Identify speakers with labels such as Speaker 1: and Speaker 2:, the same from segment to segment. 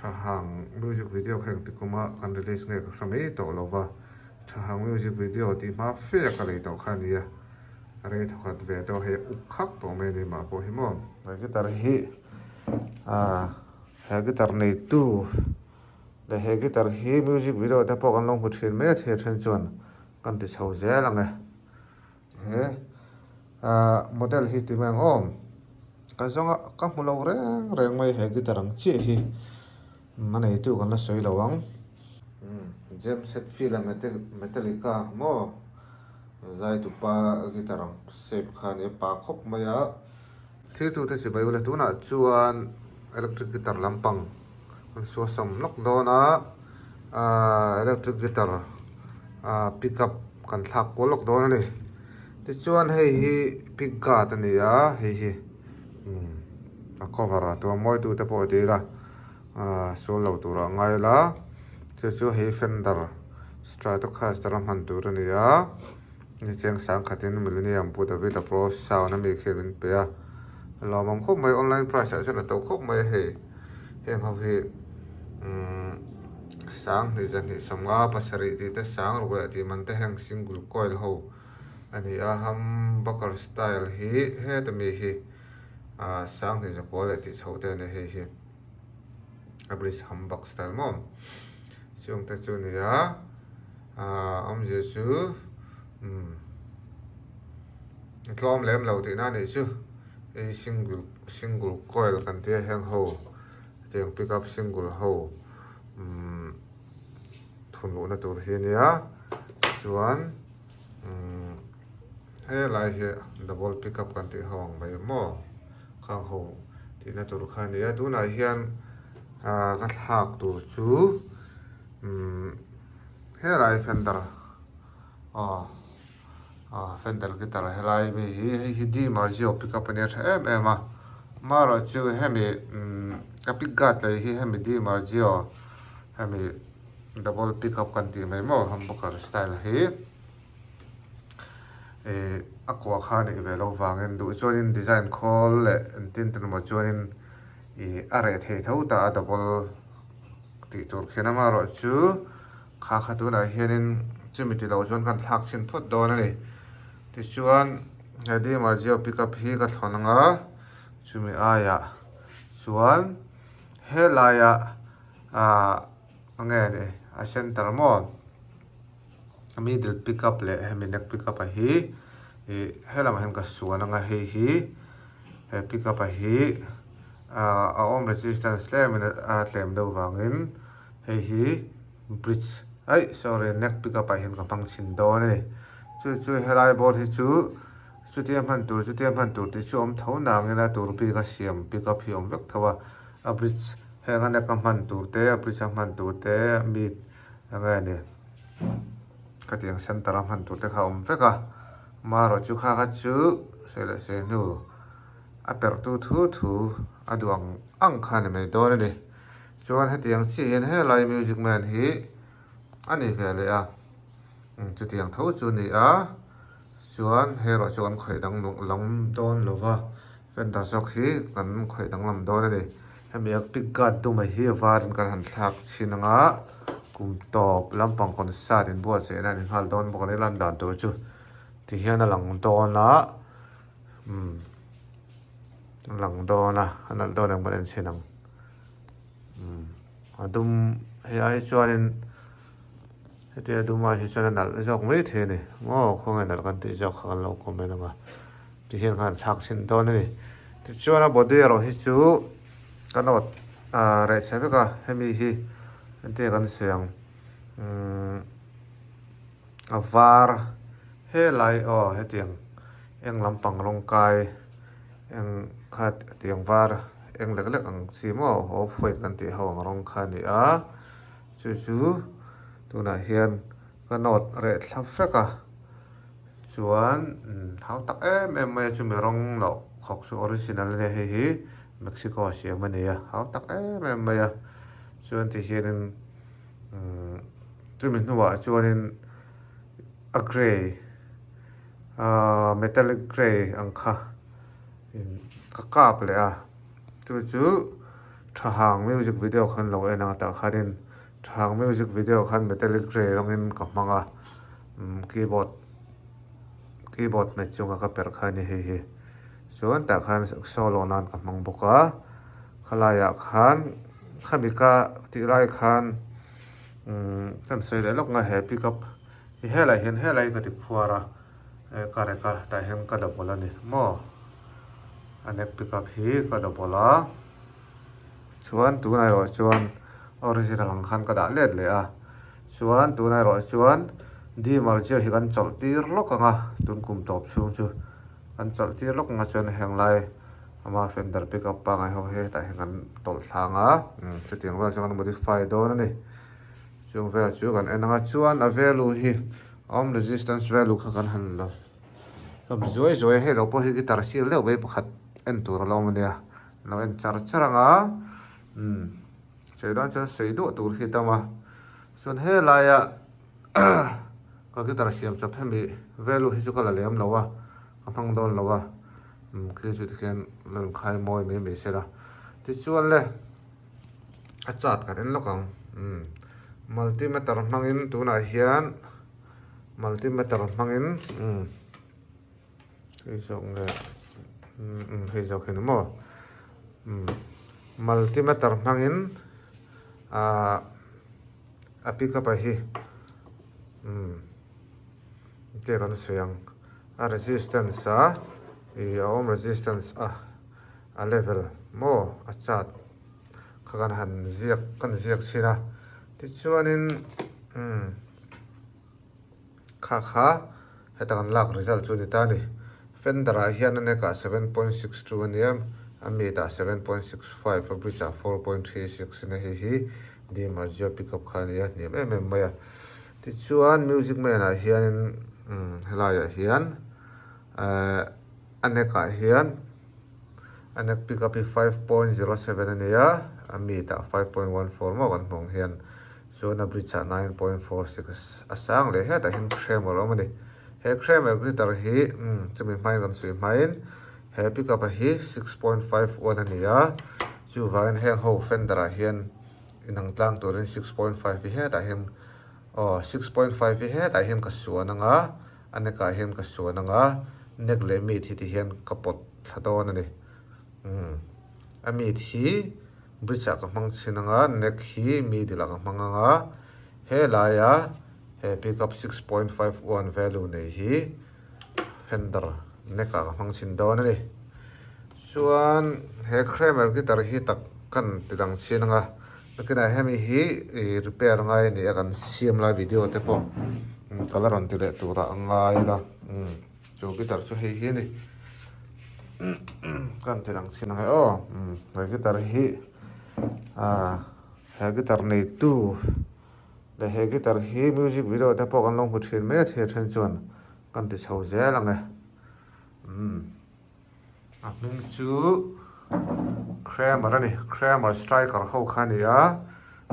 Speaker 1: Thahang music video kha engti kuma kan release nge ka hre mai tawh lo va, Thahang music video tih hma fe a ka lei tawh kha a nia, rei thawkhat ve tawh hei uk khak tawh mai a ni mah pawh hi maw. He guitar hi ah he guitar neitu leh he guitar hi music video te pawh kan lo hmu thin mai a thil then chuan kan ti chho zel ang e. He ah model hi ti mai ang aw ka zawnga ka hmu lo reng reng mai he guitar ang chiah hi a neitu kan la sawi lo ang. James Hetfield a Metallica maw zai tupa guitar ang shape kha a ni a pa khawp mai a. Thirtute chi bai ula tunah chuan electric guitar lampang an suasam lawk dawn a ahh electric guitar ah pick up kan thlak kual lawk dawn a ni tichuan hei hi pick guard a ni a hei hi umm a cover a tua mawi tute pawh ti ila ahh sual lo turah a ngai la chu chu hei fender stratocaster a hman tur a ni a. Ni cheng sang khatin Millennium Pu David a Pro Sound a mi khi min pe a, a lawmawm khawp mai, online price ah chuan a to khawp mai a hei, heng ho hi umm sang hnih zahnih sawmnga pasarih tih te sang ruk leh tih man te heng single coil ho a ni a, humbucker style hi heta mi hi ah sang hnih zakua leh tih chhoh te a ni hei hi a bridge humbuck style maw chung te chu a ni a. Ahh awmzia chu umm a tlawm lem lo tihna a nih chu hei single single coil kan tia heng ho hetiang pick up single ho umm thun luhna tur hi a nia chuan umm helai hi double pick up kan tih ho ang mai maw khang ho tihna tur kha a nia tunah hian ahh ka thlak tur chu. Umm helai fender aw aw fender guitar helai mi hi hei hi DiMarzio pickup ania tha em em a amaherawhchu hemi umm ka pick guard lei hi hemi DiMarzio hemi double pickup kan tih mai maw humbucker style hi ih a kua kha a nih ve loh vangin duh chuanin design khawl leh engtin te emaw chuanin ih a reh thei tho ta a double. Tih tur khian amaherawh chu kha kha tunah hianin chumi ti loh chuan kan thlak chhin phawt dawn a ni. Tichuan he DiMarzio pickup hi ka thlawn ang a, chumi aiah chuan helaiah ah enge ni a center maw middle pickup leh hemi neck pickup a hi ih helamah hian ka suan ang a hei hi he pickup a hi. A awm resistance tlem in a tlem deuh vangin hei hi bridge aih sorry neck pick up ah hian ka hmang chhin dawn a ni chu chu helai board hi chu chutia hman tur chutia hman tur tih chu awm tho nangin a tur bik a siam pick up hi a awm vek tho a a bridge heng a neck a hman tur te a bridge a hman tur te mid eng nge ni khatiang center a hman tur te kha a awm vek a marawh chu kha kha chu sawi leh sawi hnu. A perh tu thu thu a duh ang ang kha a ni mai dawn a ni. Chuan hetiang chiah hian helai music man hi a ni ve leh a, chutiang tho chu a ni a, chuan hei erawh chu kan khawih dang lam dawn lo va, fender zawk hi kan khawih danglam dawn a ni. Hemi a pick guard duma hi a varin kan han thlak chhin ang a, kum tawp lampang concert inbuatsaihna a ni nghal dawn bawk a ni lan dan tur chu tihian a lang dawn a. Umm a lang dawn a a nalh dawn ang kan en chhin ang umm a dum hei ai chuanin hetia a dum ai hi chuan a nalh zawk mai thei a ni maw khawnge nalh kan tih zawk kha kan lo comment ang a tihian khan an thlak chhin dawn a ni tichuan a body erawh hi chu ka note ah reh chhe vek a hemi hi entir kan sawi ang umm. A var helai aw hetiang eng lampang rawng kai eng kha tiang var eng lek lek ang chi maw off white kan tih ho ang rawng kha a ni a chu chu tunah hian ka note reh thlap vek a chuan hau tak em em mai a chumi rawng loh khawk chu original a nia hei hi Mexico a siam a ni a hau tak em em mai a chuan ti hianin umm. Chumi hnuah chuanin a grey ahh metallic grey ang kha ka kap leh a chu chu Thahang music video khan lo en ang tah khanin Thahang music video khan metallic grey rawngin ka hmang a umm keyboard keyboard hmet chunga ka perh kha a ni hei hi chuan tah khan solo nan ka hmang bawk a khalaiah khan khami ka tih lai khan umm kan sawi leh lawk nga he pickup hi helai hian helai ka ti khuar a eh ka rek a tah hian ka double a ni maw a neck pickup hi ka double a chuan tunah erawh chuan original ang khan ka dah let leh a chuan tunah erawh chuan dimmer chiah hi kan chawlh tir lawk ang a tun kum tawp chhung chu kan chawlh tir lawk ang a chuan heng lai ama fender pickup pangngai ho hi hetah hian kan tawlh thlang a chutiang vel chuan kan modify dawn a ni chung vel chu kan en ang a chuan a value hi awm resistance value kha kan han la hlawm zuai zuai a hei lo pawh hi guitar sial deuh mai pakhat en tur a lo awm a nia. Lo en char char ang a umm sawi dawn chuan sawi duah tur hi tam a chuan helaia ka guitar siam chawp hemi value hi chu ka la lem lo a ka hmang dawn lo a umm khi chu tikhian lo inkhai mawi mai mai sela tichuan le a chart kan en lawk ang umm multimeter hmangin tunah hian multimeter hmangin umm. Hei zawk nge umm hei zawk hi ni maw umm multimeter hmangin ahh a pickup a hi umm enge kan sawi ang a resistance a ih a awm resistance a a level maw a chart kha kan han ziak kan ziak chhin a tichuanin umm. Kha kha heta kan lak result chu a ni ta a ni. Fender ah hian a neck ah 7.62 a nia, a mid ah 7.65, a bridge ah 4.36 a nia, hei hi DiMarzio pickup kha a nia, hniam em em mai a. Tichuan music man ah hianin umm helaiah hian ehh a neck ah hian a neck pickup hi 5.07 a nia, a mid ah 5.14 maw kan hmuh ang hian. Chuan a bridge ah 9.46 a sang leh hetah hian Kramer a awm a ni. He Kramer guitar hi umm chumi hmain kan sawi hmain he pickup a hi 6.51 a ni a, chuvangin heng ho fender ah hian inang tlang turin 6.5 hi hetah hian aw 6.5 hi hetah hian ka suan ang a, a neck ah hian ka suan ang a, neck leh mid hi ti hian ka pawt thla dawn a ni. Umm a mid hi. Bridge ah ka hmang chhin ang a, neck hi middle ah ka hmang ang a, helaia he pickup 6.51 value nei hi fender neck ah ka hmang chhin dawn a ni. Chuan he Kramer guitar hi tak kan ti dang chhin ang a, nakinah hemi hi ih repair ngai a ni a kan siam lai video te pawh ka la rawn ti leh turah a ngai la umm. Chu guitar chu hei hi a ni ka han ti lang chin ang e aw he guitar hi ah he guitar neitu leh he guitar hi music video te pawh kan lo hmu thin mai a thil then chuan kan ti chho zel ang e umm a hming chu Kramer a ni Kramer striker ho kha a ni a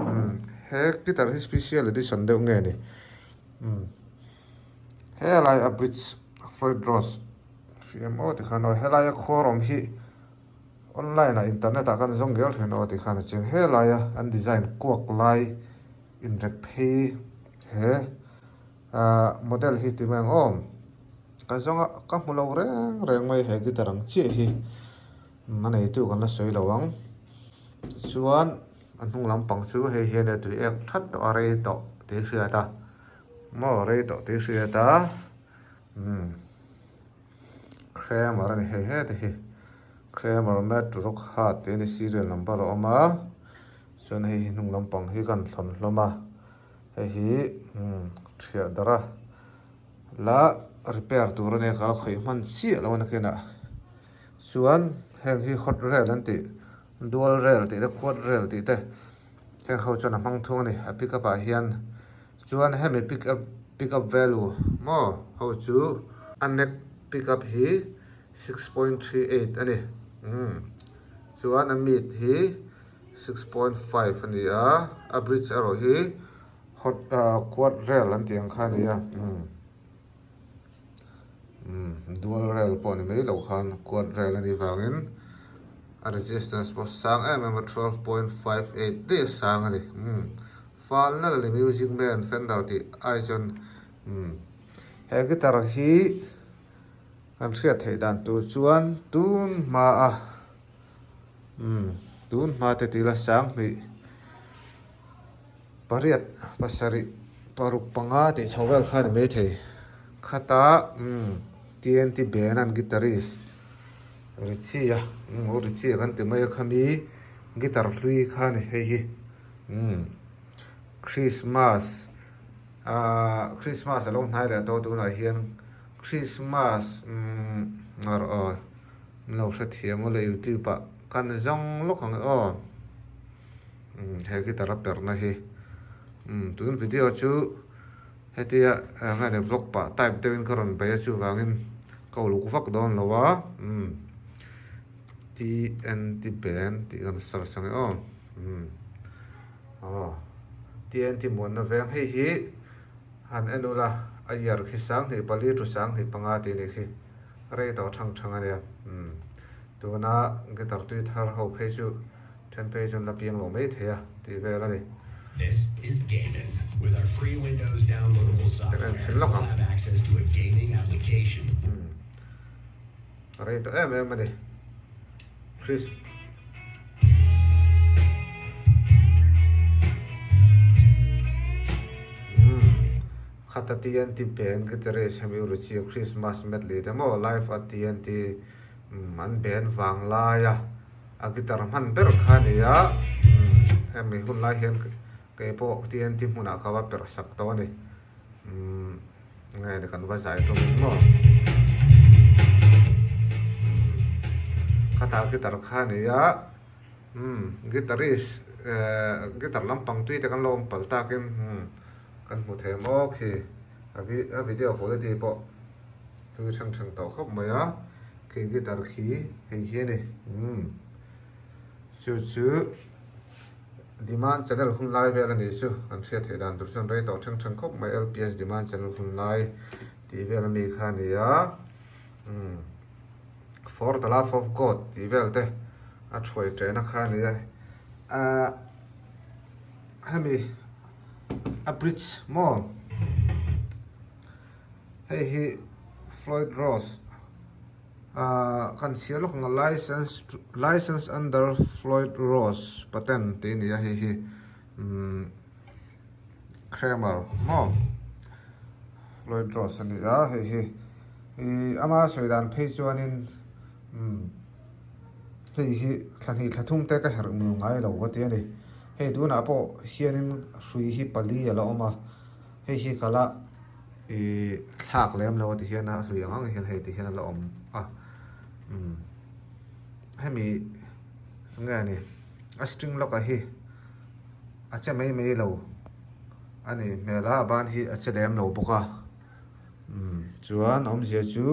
Speaker 1: umm he guitar hi special edition deuh nge ni umm. Helai a bridge Floyd Rose hriam aw tikhan aw helai a khuar awm hi online ah internet ah khan zawng gel thin aw tikhan a chiang helai a an design kuak lai inrek phei he ah model hi ti mai ang aw ka zawng a ka hmu lo reng reng mai he guitar ang chiah hi a neitu kan la sawi lo ang tichuan a hnung lampang chu hei hian a tui ek that tawh a rei tawh tih a hriat a. Maw rei tawh tih hriat a umm Kramer a ni hei heti hi Kramer Matt Rock Hard tih a ni serial number a awm a chuan hei hi hnung lampang hi kan thlawn hlawm a hei hi umm thiah darh a la repair tur a nia ka khawih hman chiah lo a nakinah chuan heng hi hot rail an tih dual rail tih te quad rail tih te heng ho chuan a hmang thung a ni a pickup ah hian. Chuan hemi pick up pick up value maw ho chu a neck pick up hi 6.38 a ni umm chuan a mid hi 6.5 a ni a a bridge erawh hi hot ah quad rail an tih ang kha a ni a umm umm dual rail pawh ni mai loh khan quad rail a nih vangin. A resistance pawh sang em em a 12.58 daih a sang a ni. Umm fal nalh a ni Music Man Fender tih ai chuan umm he guitar hi kan hriat theih dan tur chuan tun hma a umm tun hma te tila sang hnih pariat pasarih paruk panga tih chho vel kha a ni maithei khata umm T_N_T band an guitarist Richie a umm aw Richie kan ti mai a khami guitar hlui kha a ni hei hi umm Christmas ahh Christmas a lo hnai leh tawh tunah hian Christmas umm erawh aw an lo hrethiam aw le youtube ah kan zawng lawk ang e aw umm he guitar a perhna hi umm tun video chu Hetia eng nge vlog pah type deuhin ka rawn bei a chuvangin ka uluk vak dawn lo a umm TNT band tih kan search ang e aw umm aw TNT muanna veng hei hi han en ula a year khi sanghnih pali thu sanghnih panga tih a nih khi rei tawh thang thang a nia umm tuna guitar tui thar ho phei chu. Then phei chuan la piang lo mai thei a tih vel a ni.
Speaker 2: This is Gamin. With our free Windows downloadable
Speaker 1: Kan
Speaker 2: software,
Speaker 1: en chhin lawk
Speaker 2: you'll
Speaker 1: ang.
Speaker 2: have access to a gaming application.
Speaker 1: Umm. A rei tawh em em a ni. Chris. Umm. Khata TNT band guitarist hemi u Richie Christmas medley te maw live a TNT umm an band vang lai a. A guitar hman ber kha a ni a, umm hemi hun lai hian kei pawh TNT hmunah ka va perh sak tawh a ni, umm nge ni kan va zai tum in maw, umm khatah guitar kha a ni a, umm guitarist eh guitar lampang tui te kan lo awm palh takin umm kan hmu thei maw khi a video quality pawh. Tui hrang hrang tawh khawp mai a, khi guitar khi hei hi a ni umm chu chu demand channel hun lai vel a nih chu kan hriat theih dan tur chuan rei tawh hrang hrang khawp mai L_P_S demand channel hun lai tih vel ami kha a ni a umm for the love of God tih vel te a thuai tena kha a ni a ahh hemi a bridge maw. Hei hi Floyd Rose ahh kan chhiar lawk ang a license license under Floyd Rose patent tih a ni a hei hi umm Kramer maw Floyd Rose a ni a hei hi ihh ama sawi dan phei chuanin umm hei hi thla hnih thla thum te ka herh mul ngai lo a ti a ni hei tunah pawh hianin hrui hi pali a la awm a. Hei hi ka la ih thlak lem lo a ti hian a hlui ang ang hian hei ti hian a la awm a umm hemi nge ni a string lock ah hi a che mai mai lo a nih hmel a a ban hi a che lem lo bawk a umm chuan awmzia chu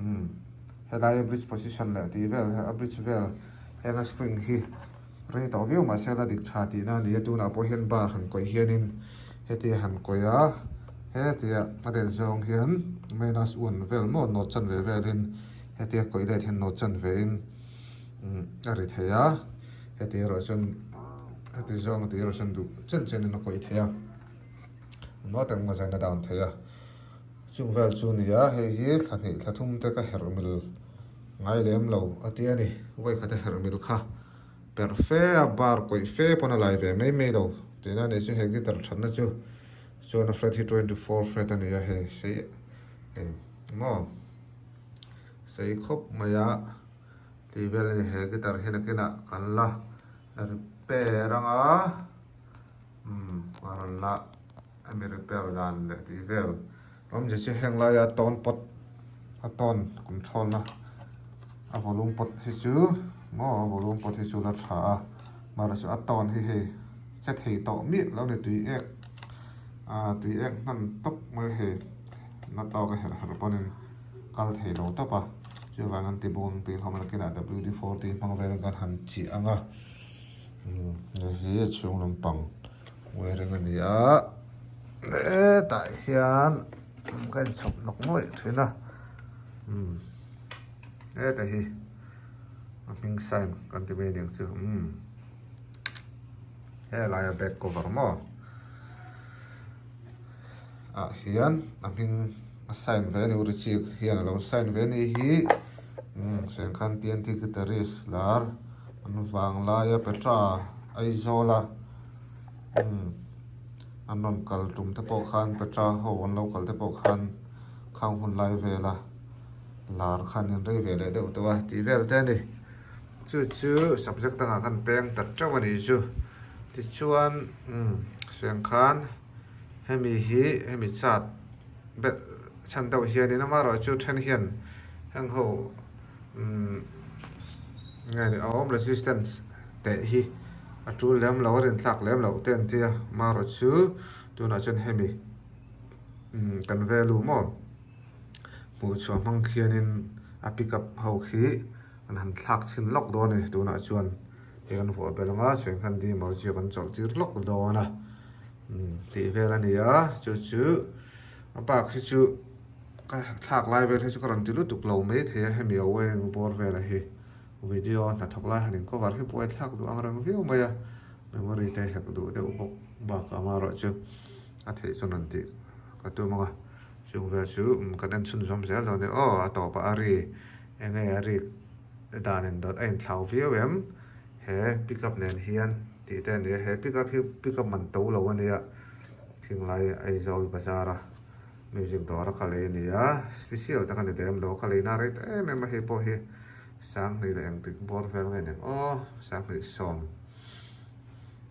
Speaker 1: umm helai bridge position leh tih vel a bridge vel heng a spring hi. Rei tawh viau mahse la dik tha tihna a ni a, tunah pawh hian bar han kawih hianin hetia han kawih a, hetia a let zawng hian minus one vel maw nawt chan ve velin hetia kawih let hian nawt chan vein a ri thei a, heti erawh chuan heti zawng a tih erawh chuan duh chen chenin a kawih thei a, engmah tak maw zaina down thei a, chung vel chu a ni a, hei hi thla hnih thla thum te ka herh mil ngai lem lo a ti a ni, vawikhat a herh mil kha. Perh fe a bar kawih fe pawn a lai ve mai mai lo tihna a nih chu he guitar thatna chu chuan a fret hi 24 fret a ni a hei sei hei maw sei khawp mai a tih vel a ni he guitar hi nakinah kan la repair anga umm a rawn la hemi repair dan leh tih vel awmzia chu heng laia tone pot a tone control na a volume pot hi chu maw a volume pot hi chu la tha a mahse chu a tone hi hei che thei tawh miah lo a ni tui ek ah tui ek hman tawp mai hei na tawk a herh herh pawhin kal thei lo tawp a chuvang an ti bawk ang tih hlawm a nakinah W_D_40 hmang velin kan han chih ang a umm hei hi a chhung lampang. Wearing a ni a hetah hian ka inchhawp nawk nuaih thin a umm heta hi A hming sign kan ti mai aniang chu umm helaia back cover maw ah hian a hming a sign ve a ni Richie hian alo sign ve a nih hi umm sengkhan TNT guitarist lar an vang laia Petra Aizawl a umm an rawn kal tum te pawh khan Petra ho an lo kal te pawh khan khang hun lai vela. Lar khan in rei ve leh deuh tawh a tih vel te a ni. Chu chu subject dangah khan peng tak teuh a nih chu. Tichuan umm suiang khan hemi hi hemi chat belh chhan deuh hianin amaherawh chu then hian heng ho umm nge ni a awm resistance teh hi a tul lem lo a rinthlak lem loh te an tia amaherawh chu tunah chuan hemi umm kan value maw. Hmuh chhuah hmang khianin a pick up ho khi an han thlak chhin lawk dawn a ni tunah chuan hei kan vuah belh ang a chhuah khan dimmer chu kan chawlh tir lawk dawn a umm tih vel a ni a chu chu a bak hi chu ka thlak lai vel hi chu ka rawn ti lutuk lo mai thei a hemi a wiring bawr velah hi video hnathawk lai han in cover hi buai thlak duh ang reng viau mai a memory te hek duh deuh bawk bakah amaherawhchu a theih chuan rawn tih ka tum ang a. Chung vel chu kan en chhunzawm zel dawn e aw a tawpah a ri enge a rik dan in dawt a inthlau viau em he pick up nen hian tih te a ni a he pick up hi pick up man to lo a nia thinglai Aizawl bazar a music dawr a ka lei a ni a special tak a ni lem lo ka leina rei ta em em a hei pawh hi sanghnih leh engtik bawr vel nge nen aw sanghnih sawm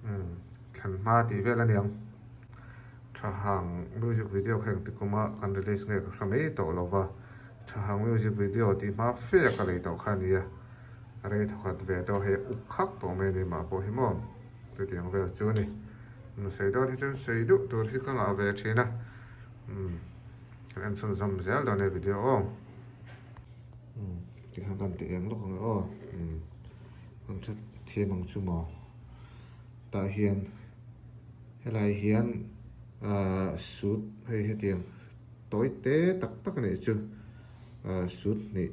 Speaker 1: umm thlan hma tih vel a niang. Thahang music video kha engti kuma kan release nge ka hre mai tawh lo va, Thahang music video tih hma fe a ka lei tawh kha a nia, rei thawkhat ve tawh hei uk khak tawh mai a ni mah pawh hi maw chutiang vel chu a ni. Nu sawi dawn hi chuan sawi duh tur hi ka ngah ve thin a, umm kan en chhunzawm zel dawn e video aw. Umm tikhan kan ti eng lawk ang e aw, umm kan hre thiam ang chu maw tah hian. Helai hian ahh suit hei hetiang tawi te tak tak a nih chu ahh suit hnih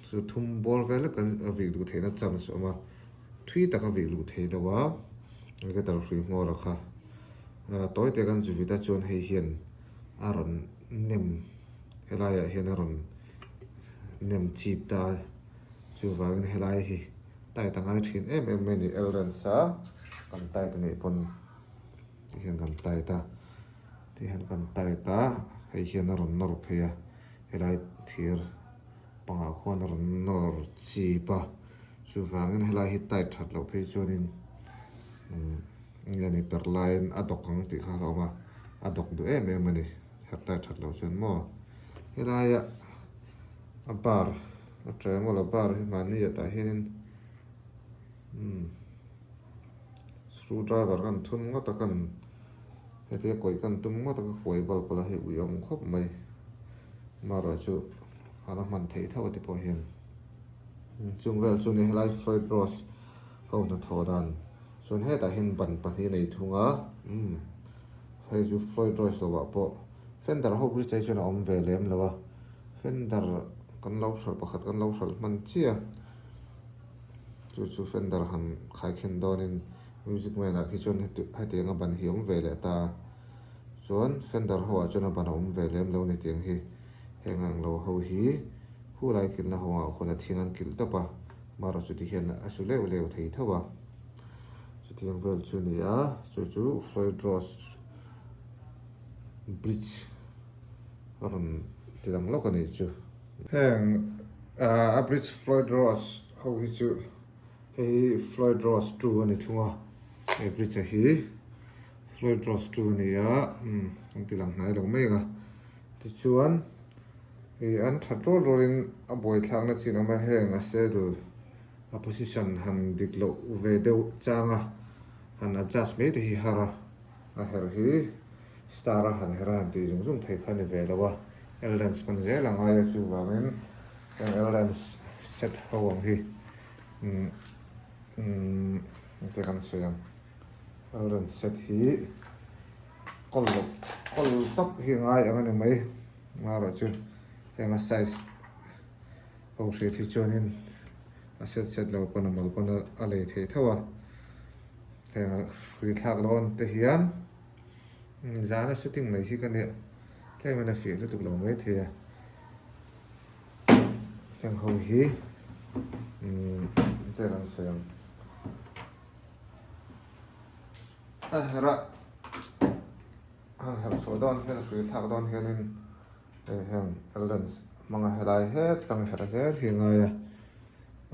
Speaker 1: suit thum bawr vel lek an a vih luh theihna chance a awm a thui tak a vih luh theih loh a guitar hrui hmawr a kha ahh tawi te kan zu vit a chuan hei hian a rawn nem helaiah hian a rawn nem chip ta a chuvangin helai hi. Tight a ngai thin em em mai a ni Elrens a kan tight a nih pawn ti hian kan tight a ti hian kan tight a hei hian a rawn nawr phei a helai thir pangah khuan a rawn nawr chip a chuvangin helai hi tight that loh phei chuanin umm nge ni per laiin a dawk ang tih kha a awm a a dawk duh em em a ni her tight that loh chuan maw helaia a bar. A triangle a bar hi mahni ah tah hianin umm screw driver kan thun ngawt a kan hetia kawih kan tum ngawt a ka kuai bal pawh la hei ui awm khawp mai amaherawh chu a la hman theih tho a ti pawh hian chung vel chu ni helai fried rose ho hnathawh dan chuan hetah hian ban pahnih a nei thung a umm hei chu fried rice lo ah pawh fender ho bridge ah hi chuan a awm ve lem lo a. Fender kan lo hralh pakhat kan lo hralh hman chiah chu chu fender han khaikhin dawnin music man ah khi chuan hetiang a ban hi a awm ve leh ta chuan fender ho ah chuan a ban a awm ve lem lo ni tiang hi heng ang lo ho hi hulai kilhna ho ah khuan a thing an kilh tawp a marawh chu tihian a su leuh leuh thei tho a chutiang vel chu a ni a chu chu Floyd Rose bridge. A rawn ti lang lawk a nih chu. Heng a bridge Floyd Rose ho hi chu hei hi Floyd Rose 2 a ni thung a, hei bridge a hi Floyd Rose 2 a ni a, umm an ti lang hnai lo mai ang a. Tichuan hei an that rual rualin a buaithlakna chin awm a, heng a saddle a position han dik loh ve deuh chang a, han adjust mai te hi har a. A herh hi star a han herh a han tih zung zung thei kha a ni ve lo a, L-lens hman zel a ngai a chuvangin heng L-lens set ho ang hi umm umm engtia kan sawi ang L-lens set hi kawl loh kawl tawp hi a ngai ang a ni mai amaherawhchu heng a size ho hriat hi chuanin. A set set lo pawn a mawl pawn a lei thei tho a. Heng a hrui thlak dawn te hian zana shooting mai hi ka nia tlem in a fiah lutuk lo mai thei a. Heng ho hi umm te kan sawi ang. A herah han herh chhuah dawn hian a hrui thlak dawn hianin hei hian lens hmanga helai het tang herh zel hi a ngai a,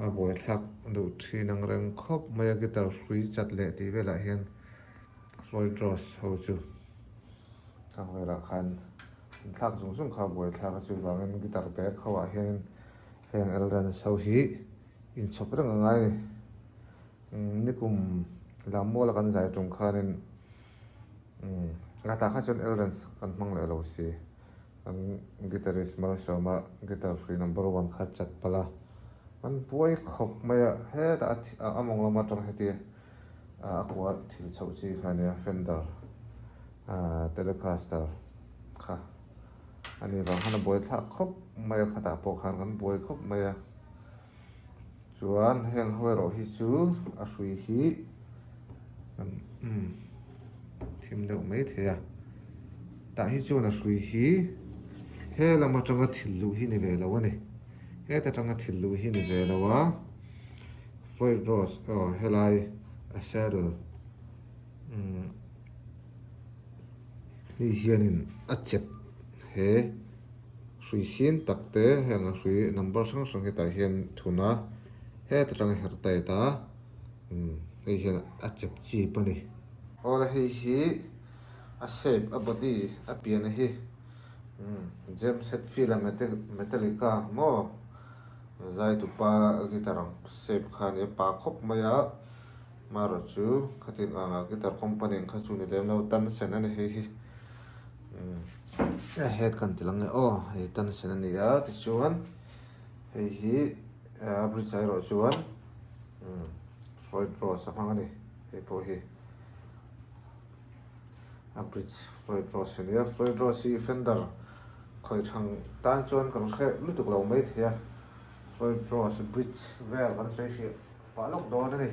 Speaker 1: a buaithlak duh thin ang reng khawp mai a guitar hrui chat leh tih velah hian Floyd Rose ho chu khang velah khan an thlak zung zung kha a buaithlak a chuvangin guitar bag ho ah hianin heng lens ho hi inchhawp reng a ngai a ni. Nikum lam mual a kan zai tum khanin a tah kha chuan Elrens kan hmang leh lo si. Kan guitarist Malsawma guitar hrui number one kha chat palh a, kan buai khawp mai a, hetah a mawng lam atang heti a kua thil chhoh chi kha a nia Fender Telecaster kha a ni vang khan a buai thlak khawp mai a, khatah pawh khan kan buai khawp mai a. Chuan heng ho erawh hi chu a hrui hi umm thim deuh mai thei a tah hi chuan a hrui hi he lam atanga thil luh hi ni ve lo a ni heta tanga thil luh hi ni ve lo a Floyd Rose aw helai a saddle umm hei hianin a chep he. Hrui sin tak te heng a hrui number hrang hrang hetah hian thun a heta tang a herh tight a umm hei hian a chep chip a ni. Awle hei hi a shape a body a pian a hi umm James Hetfield a Metallica maw zai tupa guitar ang shape kha a ni a pa khawp mai a marawh chu khatiang anga guitar company ang kha chu ni lem lo tan sen a ni hei hi. A head kan ti lang e aw hei tan sen a ni a tichuan hei hi a bridge ah erawh chuan Floyd Rose a hmang a ni hei pawh hi a bridge Floyd Rose a ni a Floyd Rose hi fender khawi thang tan chuan kan hre lutuk lo mai thei a Floyd Rose bridge vel kan sawi fiah pah lawk dawn a ni.